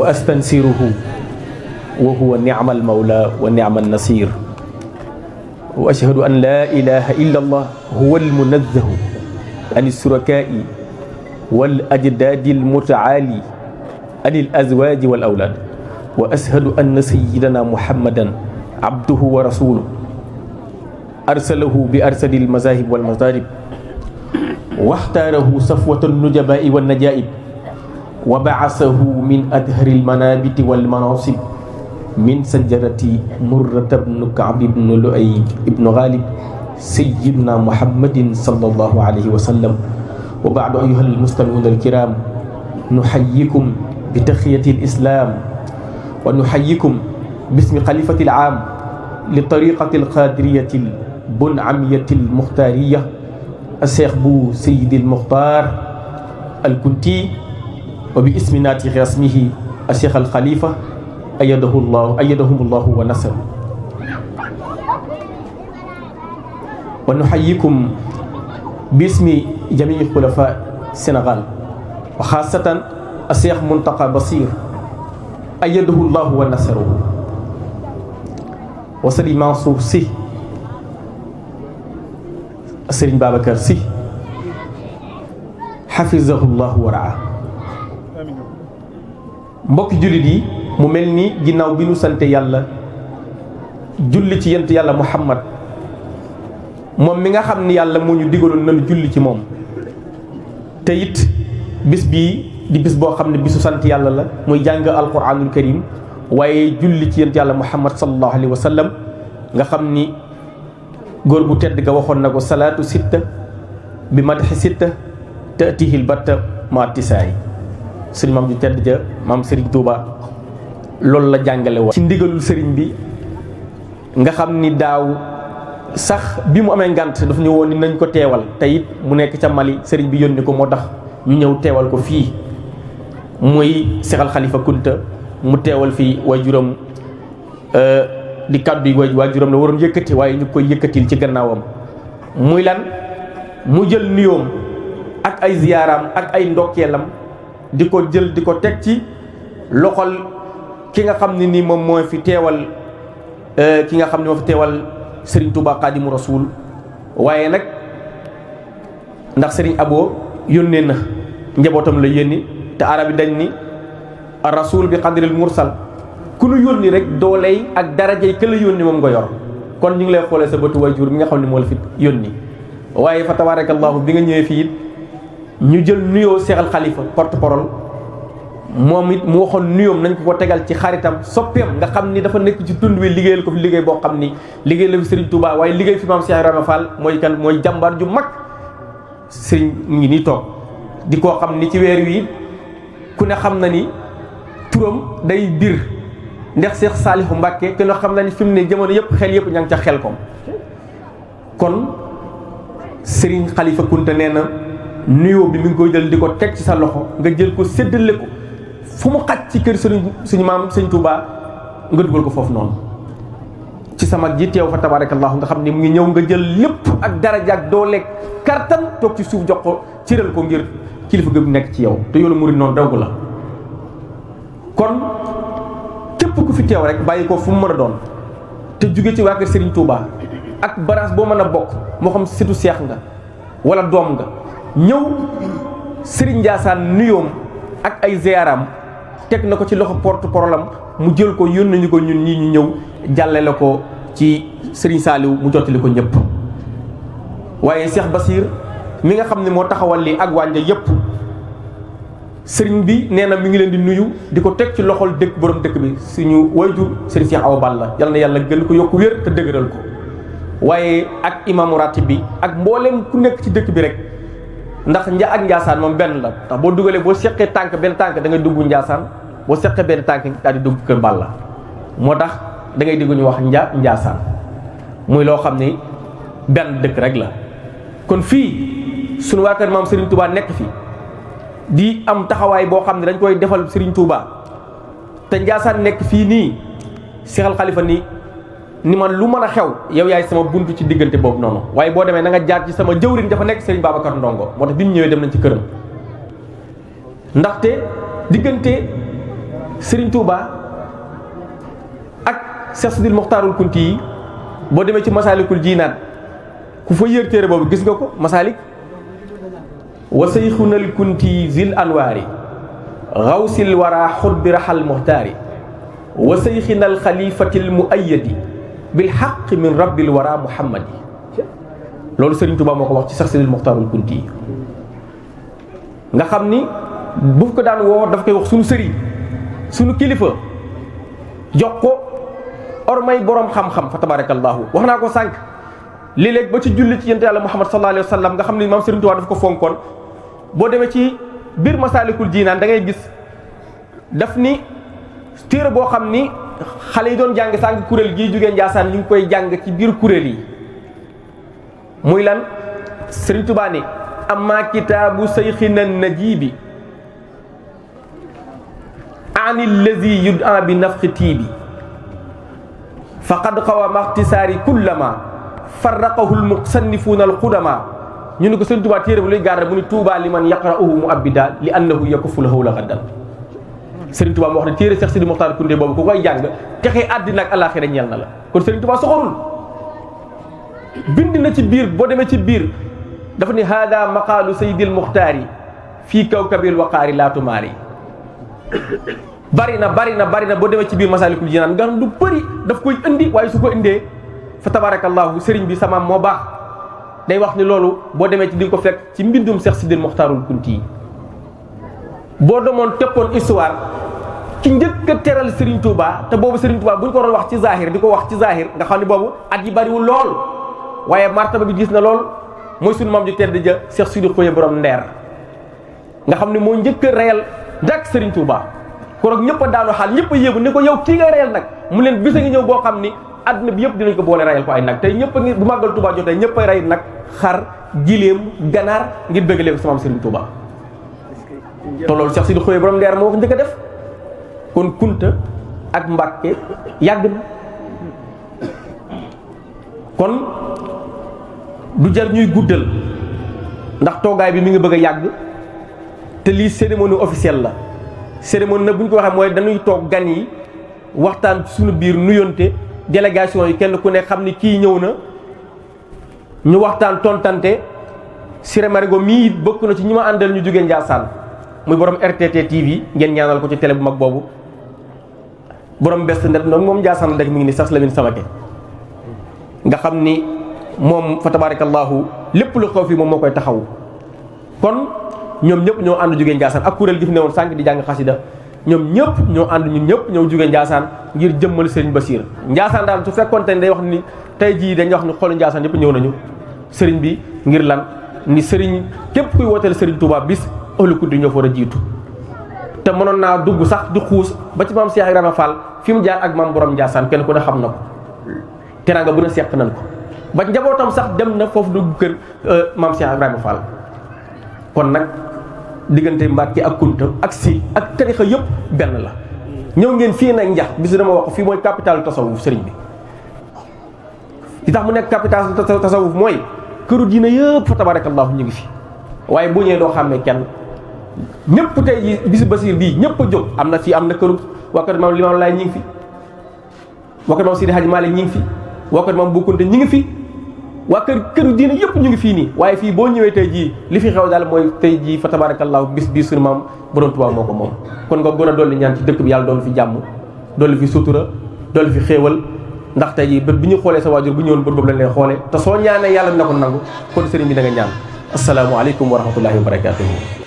wa astansiruhu wa huwa ni'mal mawla wa ni'man nasir wa ashhadu an la ilaha illa allah huwa almunazzahu an suraka'i wal ajdadi almutaali an alazwaji wal awlad wa ashhadu anna sayyidana muhammadan abduhu wa rasuluhu arsalahu bi arsali almazahib wal mazarib واختاره صفوة النجباء والنجائب وبعثه من أدهر المنابت والمناصب من سجرة مرة بن كعب بن لؤي بن غالب سيدنا محمد صلى الله عليه وسلم وبعد أيها المستمعون الكرام نحييكم بتحية الإسلام ونحييكم باسم خليفة العام لطريقة القادرية البنعمية المختارية الشيخ بو سيد المختار الكنتي وباسم ناتي اسمه الشيخ الخليفة أيدهم الله ونصره ونحييكم باسم جميع خلفاء السنغال وخاصة الشيخ منتقى بصير أيده الله ونصره وسري منصور سي Sëriñ Babacar Sy xafizahullahu wa raa mbokki jullit yi mu mel ni ginnaaw bi nu sante yàlla julli ci yent yàlla Muhammad moom mi nga xam ni yàlla moo ñu digaloon nañu julli ci moom te it bis bii di bis boo xam ne bisu sant yàlla la muy jàng alquranul karim waaye julli ci yent yàlla Muhammad sallallahu alayhi wa sallam nga xam ni góor gu tedd ga waxoon na ko salaatu sitta bi madxi sitta tatihil batta ma tisaay sëriñ maam ju tedd ja maam sëriñ Tuuba loolu la jàngale woon ci ndigalul sëriñ bi nga xam ni daaw sax bi mu amee ngant dafa ñu woon ni nañ ko teewal te it mu nekk ca Mali sëriñ bi yónni ko moo tax ñu ñëw teewal ko fii muy Seexal Xalifa Kunta mu teewal fii waajuram di kàddu yi waajuram la waroon yëkkati waaye ñu koy yëkkatil ci gannaawam muy lan mu jël nuyoom ak ay ziyaaraam ak ay ndokkeelam di ko jël di ko teg ci loxol ki nga xam ne ni moom moo fi teewal Serigne Touba Xaadimu Rasuul waaye nag ndax Serigne Abo yónnee na njabootam la yónni te arab yi dañ ni ar-rasul bi qadril mursal ku nu yónni rek dooley ak darajey ka la yónni moom nga yor kon ñu ngi lay xoolee sa bëtu waajur mi nga xam ne moo la fi yónni waaye fa tabarakallahu bi nga ñëwee fii it ñu jël nuyoo Seexal Xalifa porte-parole moom it mu waxoon nuyoom nañ ko tegal ci xaritam soppeem nga xam ni dafa nekk ci tund wi liggéeyal ko fi liggéey boo xam ni liggéey la fi Serigne Touba waaye liggéey fi maam Cheikh Ibrahima Fall mooy jàmbaar ju mag Serigne mu ngi nii toog di koo xam ni ci weer wi ku ne xam na ni turam day bir ndax Cheikh Saliou Mbacké te loo xam na ni fi mu ne jamono yëpp xel yëpp ña ngi ca xel kon Serigne Khalifa Kunta nee na nuyoo bi mi ngi koy jël di ko teg ci sa loxo nga jël ko séddale ko fu mu xaj ci kër suñu maam sëñ Touba nga dugal ko foofu noonu ci sa mag ji teew fa tabarakallahu nga xam ni mu ngi ñëw nga jël lépp ak daraja ak dooleeg kartan toog ci suuf jox ko ciral ko ngir kilifa gi nekk ci yow te yoonu murid noonu dawgu la kon képp ku fi teew rek bàyyi ko fu mu mën a doon te jóge ci waa kër Serigne Touba ak baraas boo mën a bokk moo xam situ seex nga wala doom nga ñëw Serigne Ndiassane nuyoom ak ay ziaram teg na ko ci loxo porte-parole am mu jël ko yónni ñu ko ñun ñii ñu ñëw jàllale ko ci Serigne Saliou mu jottali ko ñëpp waaye Cheikh Basir mi nga xam ne moo taxawal lii ak wànja yëpp sëriñ bi nee na mi ngi leen di nuyu di ko teg ci loxol dëkk borom dëkk bi suñu wayjur sëriñ Cheikh Awa Balla yal na yàlla gën ko yokku wér te dëgëral ko waaye ak imaamu ratib bi ak mboolem ku nekk ci dëkk bi rek ndax ak Njaasaan moom benn la ndax boo dugalee boo seqee tànk benn tànk da ngay dugg Njaasaan boo seqee benn tànk daal di dugg Kër Balla moo tax da ngay dégg ñu wax Njaasaan muy loo xam ni benn dëkk rek la kon fii suñu waa kër maam Serigne Touba nekk fi di am taxawaay boo xam ne dañ koy defal Serigne Touba te Njaasaan nekk fii nii Seexal Xalifa ni man lu mën a xew yow yaay sama buntu ci diggante boobu noonu waaye boo demee na nga jaar ci sama jëwriñ dafa nekk Serigne Babacar Ndongo moo tax bi ñu ñëwee dem nañ ci këram ndaxte diggante Serigne Touba ak Cheikh Sidil Mokhtarul Kunti yi boo demee ci Masaalikul Jinaan ku fa yër téere boobu gis nga ko Masaalik wa sayxunal Kunti zil anwaari xawsil wara xutbi raxal muxtaari wa sayxinal xalifatil muayyadi bil xaq min rabbil wara muhammadi loolu Serigne Touba moo ko wax ci Cheikh Sidil Mokhtarul Kunti yi nga xam ni bu ko daan woo daf koy wax suñu sëriñ suñu kilifa jox ko ormay borom xam-xam fa tabarakallahu wax naa ko sànq léeg-léeg ba ci julli ci yonent Yàlla Muhammad sallallahu alayhi wa sallam nga xam ni maam Serigne Touba daf ko fonkoon boo demee ci biir Masaalikul Jinaan da ngay gis daf ni téere boo xam ni xale yi doon jàng sànq kuréel gii jógee Njaasaan ñu ngi koy jàng ci biir kuréel yi muy lan Serigne Touba ni amma kitaabu sayxina najibi ani allazi yud'a bi nafxi tiibi faqad xawama ixtisaari kullama farraqahu almusannifuuna alqudama ñu ne ko Serigne Touba téere bu luy garde mu ni Touba liman yaqra'uhu mu'abbida li annahu yakuffu lahu la gaddan Serigne Touba moo wax ne téere Cheikh Sidi Mokhtar Kounté boobu ku koy jàng texee àddina ak àllaaxira ñeel na la kon Serigne Touba soxorul bind na ci biir boo demee ci biir dafa ni hada maqaalu sayyidil muxtaari fii kawkabil waqaari laa tumaari bari na boo demee ci biir Masaalikul Jinaan nga xam du bëri daf koy indi waaye su ko indee fa tabarakallahu sëriñ bi samaam moo baax day wax ni loolu boo demee ci di nga ko fekk ci mbindum Cheikh Sidil Mokhtarul Kunti yi boo demoon teppoon histoire ki njëkk a teral Serigne Touba te boobu Serigne Touba bu ñu ko doon wax ci zahir di ko wax ci zahir nga xam ne boobu at yi bariwul lool waaye martaba bi gis na lool mooy suñu maam ju tedd ja Cheikh Sidi Khoye borom ndeer nga xam ne moo njëkk a reyal dak Serigne Touba koroog ñëpp a daanu xaal ñëpp a yéegu ni ko yow kii ngay reyal nag mu leen bisa ngi ñëw boo xam ni àdduna bi yëpp dinañ ko boole reyal ko ay nag tey ñëpp a ngi bu màggal Touba jotee ñëpp ay rey nag xar giléem ganaar ngir bëggalee ko sama maam Serigne Touba te loolu Cheikh Sidi Khoye borom ndeer moo ko njëkk a def kon Kunta ak Mbàkke yàgg na kon du jar ñuy guddal ndax toogaay bi mi ngi bëgg a yàgg te lii cérémonie officielle la cérémonie nag bu ñu ko waxee mooy dañuy toog gan yi waxtaan ci suñu biir nuyonte délégation yi kenn ku ne xam ni kii ñëw na ñu waxtaan tontante Siré Marigo mii bokk na ci ñi ma àndal ñu jógee Njaasaan muy borom RTT TV ngeen ñaanal ko ci télé bu mag boobu borom best net noonu moom Njaasaan la rek mi ngi ni sas Lamine Samake nga xam ni moom fa tabarakallahu lépp lu xew fii moom moo koy taxawu kon ñoom ñëpp ñoo ànd jógee Njaasaan ak kuréel gi fi newoon sànq di jàng xasida ñoom ñëpp ñoo ànd ñun ñëpp ñëw jógee Njaasaan ngir jëmmal Serigne Bassir Njaasaan daal su fekkoonte ne day wax ni tey jii dañuy wax ni xoolu Njaasaan yëpp ñëw nañu Serigne bi ngir lan ni Serigne képp kuy wooteel Serigne Touba bis ëllëg kunti ñoo fa war a jiitu te mënoon naa dugg sax di xuus ba ci maam Cheikh Ibrahima Fall fi mu jaar ak maam borom Njaasaan kenn ku ne xam na ko teraanga bu ne seq nañ ko ba njabootam sax dem na foofu dugg kër maam Cheikh Ibrahima Fall kon nag diggante Mbàkke ak Kunta ak si ak tarixa yëpp benn la ñëw ngeen fii nag njax bis dama wax fii mooy capital tasawuf sëriñ bi li tax mu nekk capital tasawuf mooy këru diina yëpp fa tabarakallahu ñu ngi fi waaye bu ñëwee doo xàmmee kenn ñëpp tey ji bisu Basiir bii ñëpp a jóg am na fii am na këru waa kër maam Limaamu Laay ñi ngi fi waa kër maam Sidi Hadji Malick ñi ngi fi waa kër maam Bu Kunta ñi ngi fi waa këru diina yëpp ñu ngi fii nii waaye fii boo ñëwee tey jii li fi xew daal mooy tey jii fa tabarakallahu bis bii suñu maam borom Tuubaa moo ko moom kon nga gën a dolli ñaan ci dëkk bi yàlla doolu fi jàmm dolli fi sutura dolli fi xéewal ndax tey jii bët bi ñu xoolee sa waajur bu ñëwoon bët boobu lañ lay xoolee te soo ñaanee yàlla dina ko nangu kon sëriñ bi da nga ñaan asalaamaaleykum wa rahmatullahi wa barakatuhu